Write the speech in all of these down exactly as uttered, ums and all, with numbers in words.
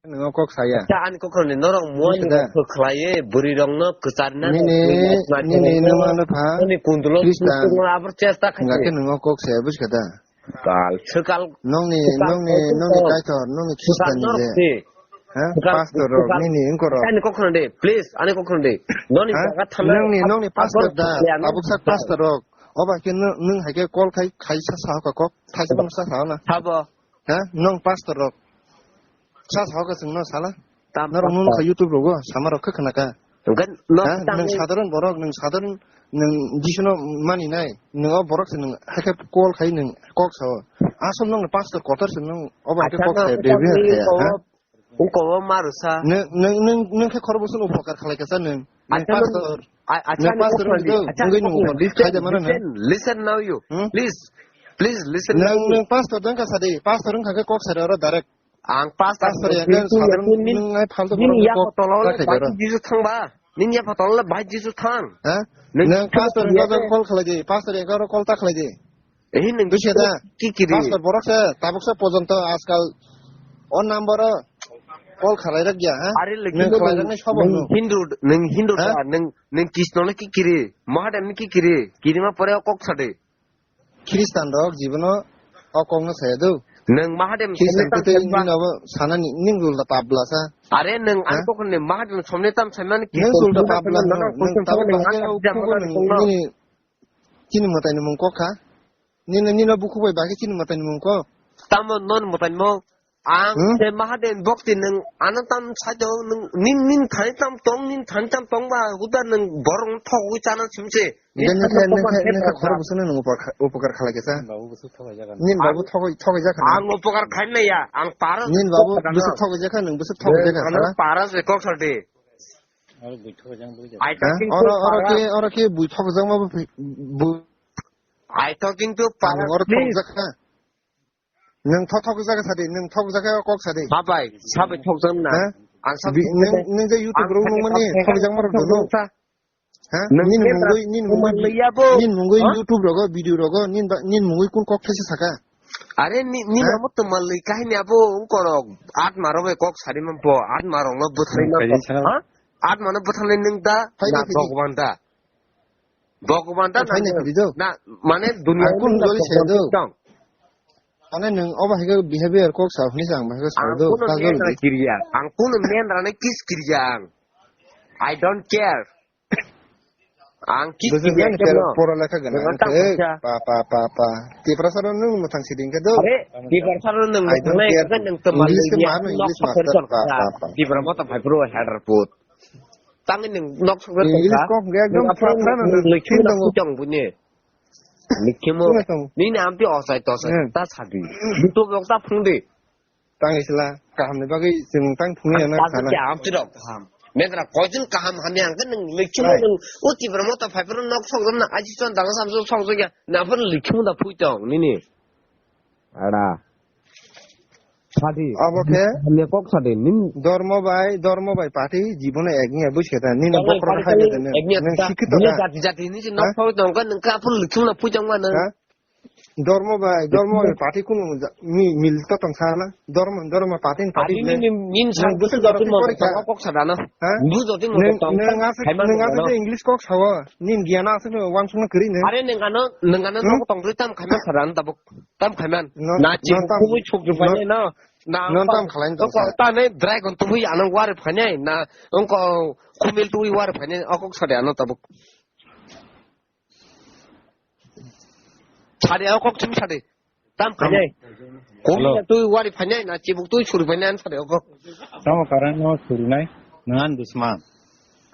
Nungo kok saya. Acha, ani kok ni norok muani Buji da. Kok khlaiye, bwrwi rokno kwcharna Nini, nini numa no pha. Ani kundulo Kristan. Kundulo abor chesta khaye. Ngake nungo kok saya, buji da. Kal, sekal. Nongni, sekal, nongni, sekal. Nongni kaitor, nongni Kristan ni je. Ha? Sekal, pastor rok, sekal. Nini engkor rok. Ani kok khna de, please, ani kok khna de. Noni ha? Jaga thamna. Nongni, nongni pastor da, tabuk sak pastor rok. Oba ke nung, nung hai ke call khai, khai sa sa ka kok, khai sa sa sa na. Sabo. Ha? Nong pastor rok. Sa sa ka sung na sala. Tam norok nung pastor. Kha YouTube rogo, sama rok kha khna ka. Engkan no ha? Tam nung ni sadharon borok, nung sadharon, nung Jisu no mani nai. Nung o borok se nung hai ke call khai nung kok sa. Asal nong pastor kotor se nung oba ke acha kok no, sa tam de ni ha? Ko Ungko o marusa. Nung, nung, nung, nung khe khorokbosono upokar khalai kasa nung. Nung acha, pastor. Nung, a-, acha, nung pastor nung wngkha di, do, acha, wngwi nung upokar listen, khaida mano nung. Listen, listen now you. Hmm? Please, please listen now you. Nung, nung pastor dang kasa di. Pastor wngkha khe kok sari oro direct. Ang pastor pastor ya kan nung, sadar nung, nung, nung ai faltu nung borok ya kok kotolo ta khai bai oro. Jisu thang ba. Nung ya kotolo bai Jisu thang. Ha? Nung nung pastor ya kok kan call khalai di. Pastor ya kok call ta khalai di. Eh, nung busia da. Ki kiri? Pastor borok se, tabuk se pojonto ajkal o number o call khalai rak ya, ha? Are leki nung khalai rak nai sobo nung nung. Hindu, nung Hindu ha? Da, nung, nung Krishna no ki kiri? Mahadev ni ki kiri? Kiri ma pore o kok sade. Kristan rok jibono o kok no saya do. Nung Mahadev Kristan kete ni nobo sana ni ning rul da pabla sa. Are nung ha? Ang kok ni Mahadev somne tam saimani ki nung rul da pabla no, nung tabuk bahai o kok nung ni Chini mwtai ni mung kok kha? Nini, nino bukhuk bai bagwi chini mwtai ni mung kok? Tamo non mwtai ni mung? Ang hmm? Se Mahadev bhakti nung ano tam sajo nung nin, nin thani tam tong, nin thani tam tong ba huda nung borok no thogwi chana simse. Nini nung khe, nung khe, nung khe khoro busuk nung upokar, upokar khalai kesa. Nin babu thogwi, thogwi jakha nung. Ang upokar khaina ya, ang para. Nin babu busuk thogwi jakha nung, busuk thogwi jakha. Ano para se kok sade. Oro bui thogwi jang bui jakha. Oro, oro ke, oro ke bui thogwi jang ma bu, bu I talking to para, please. Nung thok thok jaka sadi, nung thok jaka kok sadi. Sabai, sabai thok jang na. Ha? Ang sabai. Nung, nung je YouTube rok nung mani thok jang ma rok dulu. Ha? Nini mungoi, nini mungoi, nini mungoi YouTube rogo, video rogo, nin ba, nin mungoi kun kok thesi saka. Are ni, ni namo temal li kahini abo ungkorok at maro bai kok sari mampo, at marok no bwthai mampo. Ha? At mano bwthai nung da, na Bhagwan da. Bhagwan da na, na, mane dunia kun joli se do. Mane nung obo hai khe behavior kok sa hwnwi sa ang bai khe sa do. Ang kuno men rana kiriya. Ang kuno men rana kis kiriya ang. I don't care. Ang kis kiriya kemno. Pora lekha gana. Pa, pa, pa, pa. Tiprasa ro nung mwthang siding khe do. Are, Tiprasa ro nung mwthang nai khe nung temal English khe ma no English master. Pa, pa, pa. Tipra mota phai pro header put. Tangwi nwng nok sokjak English tongkha. Kok hwnkhe ekdom nwng aphuru phra phra nwng no. Nwng likhimo na phuitong buini. Likhimo. Buino tong. Nini amtwi ochai tochai ta sadi. YouTube rok ta phungdi. Tang isla kahamni bagwi chwng tang phungwi ano sana. Kaham twi rok kaham. Mendra koichwng kaham hamya hwnkhe nwng likhimo nwng o Tipra mota phaiphuru nok sokjak na aji chon dang sam sokjak ya. Naphuru likhimo da phuitong nini. Ada. Sadi. Abo khe? Hamya kok sadi. Nin dormo bai, dormo bai party jibono ek niya buj khe ta. Nin bokro hai khe ta. Nin sikhi to. Jati jati ni nok thoi tong kan nang ka pun likhung na pujang mana. Dormo bai, dormo bai party kun mi mil to tong sana. Dormo, dormo party party. Nin nin nin sa busu jati mo kok sadana. Busu jati mo tong. Nang asa English kok sawa. Nin giana asa wansung na kri ne. Are nang ano, nang ano nok tong ri tam khana sadana tabuk. Tam khaiman. Na chibuk tubui chuk chuk bai na. Na tam khalai ta. Ta ne dragon tubui ano wari phainai na ongko khumil tubui wari phainai okok sade ano tabuk. Sade okok chim sade. Tam khainai. Khumil tubui wari phainai na chibuk tubui suri phainai an sade okok. Tamo karan no suri nai. Nangan dusman.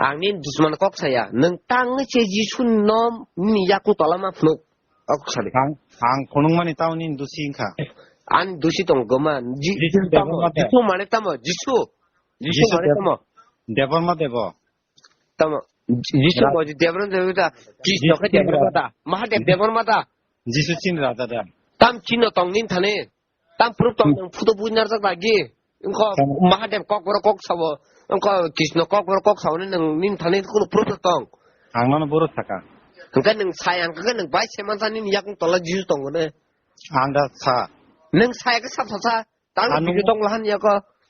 Ang nin dusman kok saya. Nang tang che Jisu nom ni yakung tolama phnuk. Ok, sorry. Ang, ang khunungmani tamo nini dusi wngkha. Ani dusi tong goma. Ji-, Jisu tamo, Debbarma de. Jisu mane tamo, Jisu. Jisu Jisu mane Deb-, tamo. Debbarma debo. Tamo, Jisu Ra-, bo Debbarma debo da. Jisu Jisu khe Debbarma da. Mahadev Debbarma da. Jisu chini raja da. Tam chino tong nin thane. Tam proof tong nang photo bui narjak lagi. Engko Mahadev kok borok kok sabo. Engko Krishna kok borok kok sabo ni nang nin thani kuno proof tong. Ang nono borok saka. Engka nang sai ang khe nang bai se man thani yakung tola Jisu tong ne. Ang da sa. Nang sai ka sab sa sa. Tang video tong lahan yako.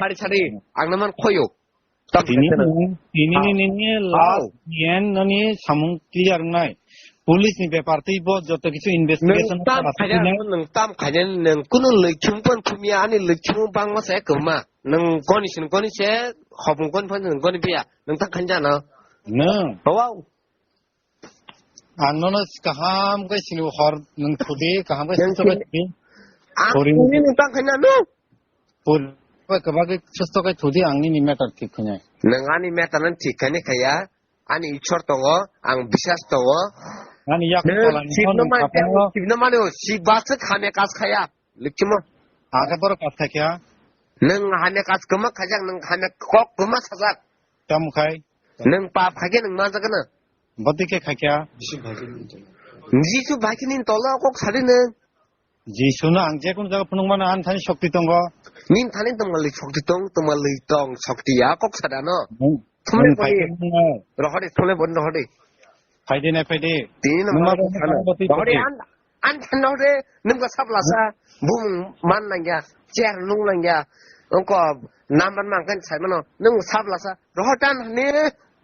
sari sari ang naman khoyo. Tam Tini khaisa na. Nini, tini Hao. Nini Hao. Last yen nani samung clear nai. Police ni bepar tei bo joto kisu Nung investigation tam khaina, khaina. Nung tam khaina, nung kunu lwkhimu pon khumya, ani lwkhimu bangma se kwma. Nung koni sin koni se, khopung koni pon nung koni biya. Nung tam khaina jana. Nung. Wow. Ang nono kaham khe sini hor nung thudi, kaham khe Nung susto khe sini thudi. Ang Pori sini nung tam khaina nung. Pori khe bagi susto khe thudi, ang nini matter thik khainai. Nung ani matter nung thik khainai khaya. Ani Ishwar tongo, ang biswas tongo. Ani yak Nung chalani sibno nung man, kapango. Sibno mano, sib basuk hamya kas khaya. Lwkhimu. Aga borok kas khaikha. Nung hamya kas kwma khajak, nung hamya kok kwma sajak. Tam khai. Nung pap khaikhe nung manjak na. Bati khe khaikha. Jisu bhai khe nini tolo kok sadi nung. Jisu no ang je kun jaga phunuk mano, ani thani shokti tongo. Nini thani tongma lwi shokti tong, tongma lwi tong shokti ya kok sada no. Nung, Thumle nung boni. Khai khe nung. Rohori, thumle boni rohori. Phaidi nai phaidi. Tini no Nung ma ma boni boni sana. Bati Rohori bati. An, an thani rohori, nung ka sab lasa. Bumung man nangya, chair nung nangya. Ongko number man kan sai mano, nung sab lasa. Rohori tan ni.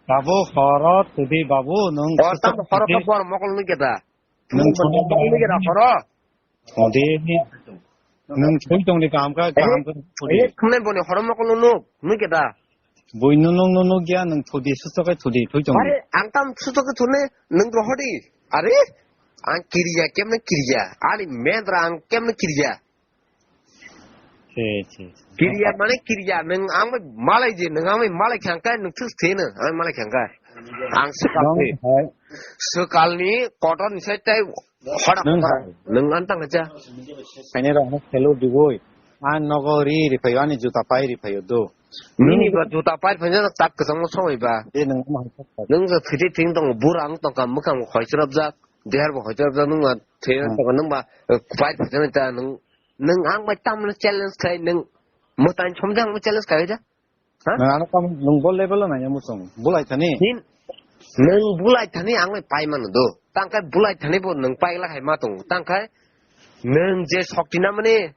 Babu horo thudi babu nung Or susto tam horo thudi. Ka bor mokol nung keta. Nung Nung susto mokol nung keta horo. Ode ni. Nung thui tong di kaham kha, kaham kha thudi. Eh, thumle boni horo mokol nung, nung keta. Bui nunung nunung gya nung thudi susto kai thudi thui chong. Are, ang tam susto kai thune nung rohori. Are, ang kiriya, kemne kiriya. Ani mendra ang kemne kiriya. Che, che, che. Kiriya mane kiriya, nung ang bai malai je, nung ang bai malai khang kai, nung thus thene, ang malai khang kai. Ang sekal Nung ni, hai. Sekal ni kotor ni sai tai Hora Nung hora. Hai. Nung antang aja. Kaine rok no selo digoi. An nogo ri ri phayo, ani juta pai ri phayo do. Nini Nung ba juta pai phayo tak kesang mo songoi ba. De nung ma hai. Nung sa thiti thing tong bur ang tong kam mukam khoi chirap jak. Deher bo khoi chirap jak nung ba thir Hmm. tong nung ba, eh, pai phayo ta nung, nung ang bai tam challenge khai nung mo tan chom jang mo challenge khai ja. Ha? Nang ano kam nung bol level na ya musong. Bulai thani. Nin, nung bulai thani ang bai pai mano do. Tang kai bulai thani bo nung pai la hai ma tong. Tang kai nung je shokti na mani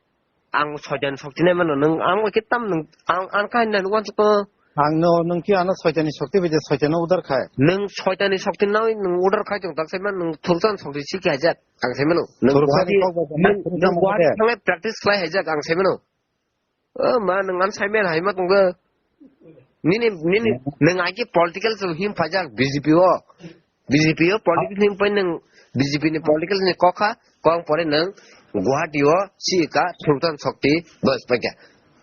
ang soitan shokti na mano. Nung ang bai kitam nung ang, ang kai na wan to. Ang no nung ki ano soitan ni shokti bai je soitan no udar khai. Nung soitan ni shokti na nung udar khai tong tak sai man nung thulsan shokti si khai jak. Ang sai mano. Nung Thulsan Guwahati, kok bai je nung, thulsan nung mo Guwahati de. Thangai practice khlai hai jak ang sai mano. O ma, nwng ano sai mel hai ma tongkha. Nini, nini, Hmm. Nwng aiki political se him phaijak B J P o. B J P o political him pai nwng B J P ni political ni kokha, kong pore nwng Guwahati o si ka Thultan Shakti bas paikha.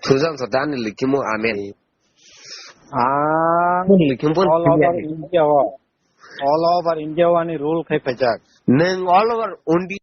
Thultan Shakti ani likhimo amen. Ah, Ani likhimo pon all over India o. All over India o ani rule khai phaijak. Nwng all over India